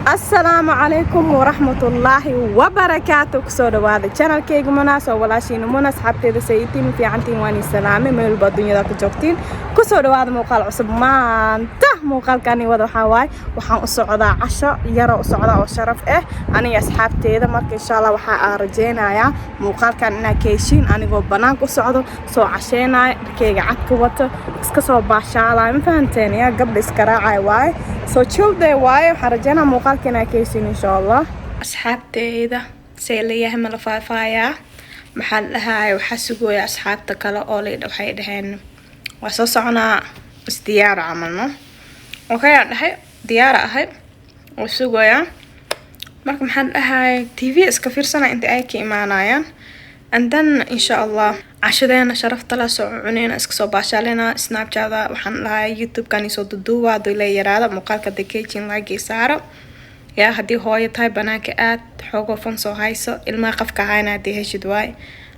Asalaamu calaykum waraxmatullaahi wabarakaatu. Kusoo dhawaada channelkayga Munaas oo walaashiina Muna. Asxaabteeda, sayitiin fiicantiin? Waan salaamay meel walba adduunyada ku joogtiin. Kusoo dhawaada muuqaal cusub. Maanta muuqaalkani wada waxaa waaye, waxaan u socdaa casho yaroo u socdaa oo sharaf ah, aniga asxaabteeda. Marka insha Allah waxaa aan rajeynayaa muuqaalkan inaa ka heshiin, anigoo banaanka u socdo, soo casheenaayo, dharkayga cadka wato, iska soo baashaalayo. Ma fahanteen? Yaa gabdha iska raacay waaye, soo chill day waaye. Waxaan rajeynaa muuqaalka inaa ka heshiin insha Allah. Asxaabteyda, see leeyahay? Ma la faahfaayaa? Maxaa la dhahaaya? Waxaa sugooya asxaabta kale oo la waxay dhaheen waa soo soconaa, isdiyaaro camal. No, okay, aan dhahay, diyaara ahay oo sugayaa. Marka maxaan dhahay, TV iska fiirsana inta ay ka imaanayaan, and then insha Allah cashadeena sharafta la soo cuneyna, iska soo baashaalena. Snapchata, waxaan dhahay, YouTube-kan isoo duduuba hadduu la yaraado muuqaalka dekejin like saaro. Yaa haddii hooyo tahay, banaanka aad, xoogo fun soo hayso. Ilmaha qafka hayna haddii heshid waay,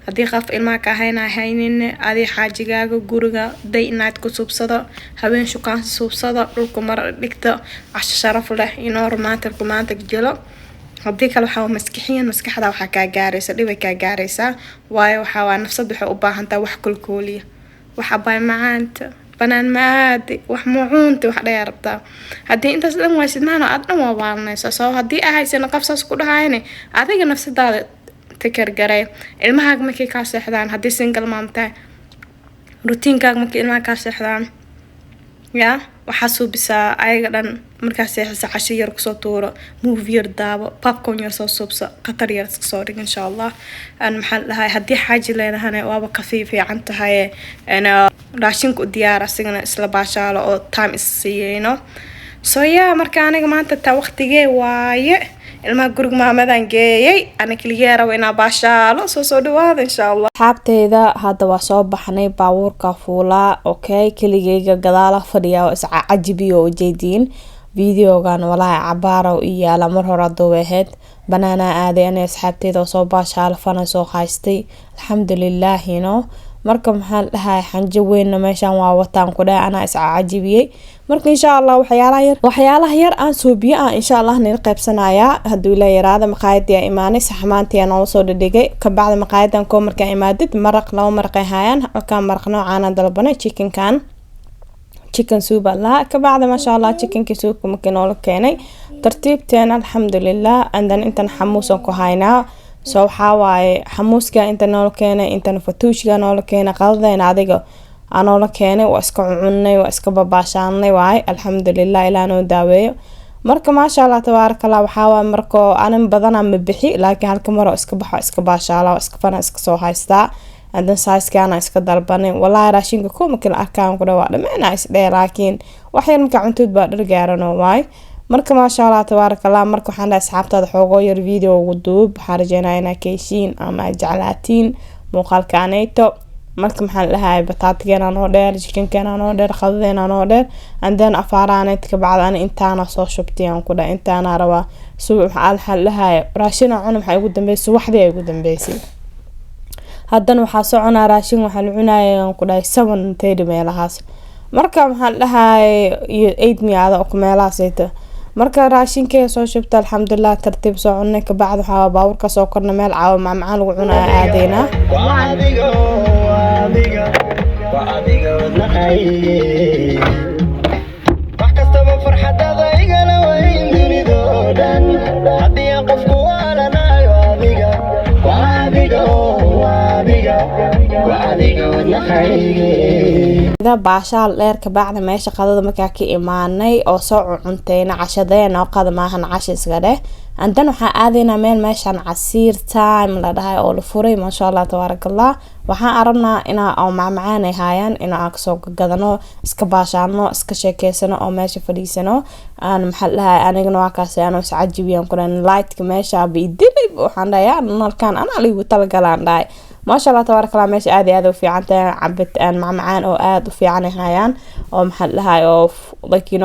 haddii qof ilmaha ka hayna haynin, adii xaajigaaga guriga day night ku suubsado, habeen shukaansi suubsado, dhulka mar dhigto, casho sharaf leh inoo romantic romantic jilo. Haddii kale waxaa maskixiyan, maskaxda waxaa kaa gaaraysa dhibay kaa gaaraysaa, waayo waxaa waa nafsad waxay u baahan tahay wax kolkooliya, wax abaay macaanta, banaan maadi, wax mucuunti, wax dhayaa rabtaa. Haddii intaas dhan waysid maana aad dhan waa waalanaysaa. Soo haddii aa haysana qof saas ku dhahayne, adiga nafsadaada takergaray. Ilmahaaga markay kaa seexdaan, haddii single mom tahay, routinekaaga markay ilmaha kaa seexdaan, yaa waxaa suubisaa ayaga dhan markaa seexisa, casho yar kusoo tuuro, movie yar daabo, popcorn yar soo suubso, qatar yar iska soo dhig insha Allah. Aan maxaa la dhahay, haddii xaaji leedahana waaba kasii fiican tahay, raashinka u diyaar, asigana isla baashaalo oo time is siiyeyno. So yeah, marka aniga maanta taa waqtigee waaye, ilmaha guriga maamadan geeyay, ana keligee rabo inaa baashaalo. Soo dhawaada insha Allah. Asxaabteyda, hadda waa soo baxnay, baabuurka fuulaa. Okay, keligeyga gadaala fadhiya oo iscajibiyo oo ujeediin videogan. Walaahi cabaara i yaala, mar hore duubay ahayd. Banaanaa aaday anay asxaabteyda oo soo baashaalo, fana soo haystay, alxamdulilah. Marka maxaa la dhahay, xanjo weynna meeshan waa wataan ku dhahay, anaa iscajibiyey. Marka insha Allah waxyaalaha yar aan suubiyo ah insha Allah nila qaybsanayaa hadduu ila yaraada. Maqaayadii aa imaanay, saxmaantii aa noola soo dhadhigay. Kabacdi maqaayadan koo markaa imaadid, maraq laba maraq ay haayaan. Halkaan maraq noocaana dalbanay, chickenkan, chicken soup aa lahaa. Kabacdi maasha Allah, chickenkii soupka markii noola keenay, tartiibteena, alxamdulilah. And then intan xamuusan ku haynaa. So waxaa waaye, xamuuska inta noola keenay, intana fatuushka noola keenay, qadadeena adiga aa noola keenay. Waa iska cunnay, waa iska babaashaanay waaye, alxamdulilah, ilaa noo daaweeyo. Marka maasha Allah tabaaraka Allah. Waxaa waaye, markoo anin badanaa ma bixi, laakiin halka maroo iska baxo, iska baashaala, iska fana iska soo haystaa. And then saaskaana iska dalbanay. Walaahi raashinka ko markii la arkaan ku dhawaa dhammeena isdhee, laakiin wax yar markaa cuntood baa dhargaaranoo waay. Marka maasha Allah tabaaraka Allah. Marka waxaan dhahay asxaabtaada xoogoo yar video ugu duub. Waxaan rajeynaya inaa ka heshiin ama ay jeclaatiin muuqaalka aneyto. Marka maxaan dhahay, bataatigeena noo dheer, chickenkeena noo dheer, qadadeena noo dheer, and then afaaraaneyd. Kabacdi ani intaana soo shubtay aan ku dhahay, intaana rabaa. Subax waxaa dhahay raashin aan cuna, maxaa igu dambeysay? Subaxdii ay igu dambeysay. Haddana waxaa soconaa raashin, waxaan cunaya aan ku dhahay 7:30 meelahaas. Marka maxaan dhahay, iyo 8 miyaada meelahaasayta. Marka raashinkee soo shubta, alxamdulilah, tartiib soo cunay. Kabacdi waxaa baabuurka soo korna, meel caawa macmacaan lagu cunaya aadeynaa. Waa adiga, waa adiga, waa adiga wadnaqayge. Wax kastaba farxadada igala wayn dunidoo dhan. Haddii aan qofku waalanaayo, adiga, waa adiga, waa adiga, waa adiga wadnaqayge. Baashaal dheer. Kabacdi meesha qadada markaa ka imaanay oo soo cunteyna, cashadeena oo qada maahan, casha iska dheh. And then waxaan aadaynaa meel meeshan Casiir Time la dhahay oo la furay, maasha Allah tabaaraka Allah. Waxaan arabnaa inaa oo macmacaan ay haayaan inaa kasoo gadano, iska baashaano, iska sheekeysano oo meesha fadhiisano. Aan maxaa la dhahay, anigana waa kaas anoo iscajibiyaan kulan, lightka meesha ba idilay. Waxaan dhahay nalkaan anaa liigu talagalaan dhahay. Maasha Allah tabaaraka Allah, meesha aad iyo aad u fiican tahay. Cabitaan macmacaan oo aad u fiican ay hayaan oo maxaa la dhahay, oo like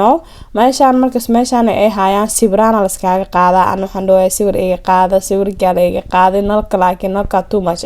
meeshaan markas meeshaan ay hayaan sawiraana laskaaga qaadaa. An waxaan dhawayaa sawir iga qaada, sawirkaa la iga qaaday nalka, laakiin nalka too much.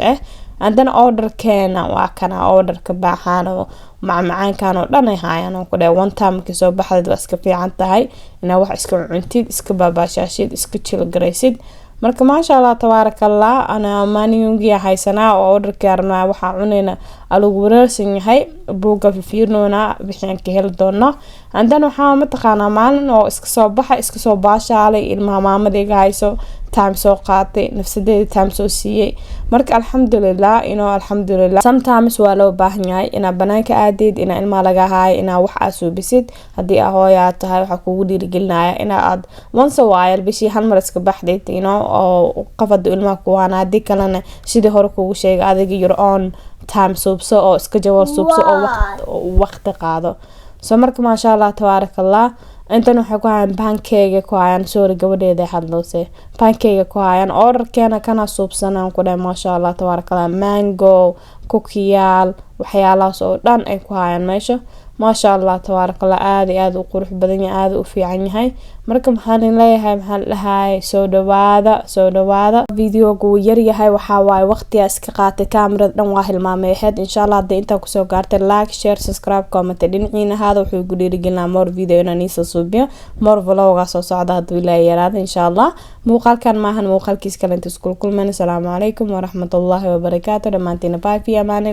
Haddana orderkeena waa kana, orderka baaxaan oo macmacaankan oo dhan ay haayaan oo ku dhahay. One time markii soo baxdeed waa iska fiican tahay inaa wax iska cuntid, iska baabaashaashid, iska chill garaysid. Marka maasha Allah, tabaaraka Allah, ana menugiya haysanaa oo orderkii arnaa, waxaa cunayna alagu wareersan yahay, buugga fifiirnoona wixii aan ka heli doono. Haddana waxaa mataqaanaa maalin oo iska soo baxa, iska soo baashaalay, ilmaha maamada iga hayso, time soo qaatay, nafsadeeda time soo siiyey. Marka alxamdulilah inoo alxamdulilah, sometimes waa loo baahan yahay inaa banaanka aadid, inaa ilmaha laga haayo, inaa wax aa suubisid. Haddii aa hooyaa tahay, waxaa kugu dhiirigelinaya inaa aad once a while, bishii hal mar iska baxdid oo qof haduu ilmaha kuwaana. Haddii kalena, sidii hore kugu sheegay, adiga your own time suubso oo iska jawal suubso oo waqti qaado. So marka maasha Allah, tabaaraka Allah, intan waxay ku hayaan pancake ku hayaan. Sorry, gabadheeda hadlowse. Pancake ku hayaan, orderkeena kana suubsanaan ku dhahay. Maasha Allah, tabaaraka Allah, mango cookieyaal, waxyaalahaas oo dhan ay ku hayaan meesha. Maasha Allah, tabaaraka Allah, aada iyo aada u qurux badan yahay, aada u fiican yahay. Marka maxaan leeyahay, maxaan dhahay, soo dhawaada, soo dhawaada. Videoga wuu yaryahay, waxaa waaye waqtigaa iska qaatay, kaamirada dhan waa hilmaamay ahayd. Insha Allah, hadday intaa kusoo gaartay, like, share, subscribe, comment dhinaciina ahaada. Wuxuu igu dhiirigelinaa more video inaan iisoo suubiyo, more vloga soo socda hadduu Ilaahay yaraado, insha Allah. Muuqaalkan maahan muuqaalkiis kale, inta iskula kulmayna. Asalaamu calaykum waraxmatullaahi wabarakaatu. Dhammaantiina bye, fi amaan.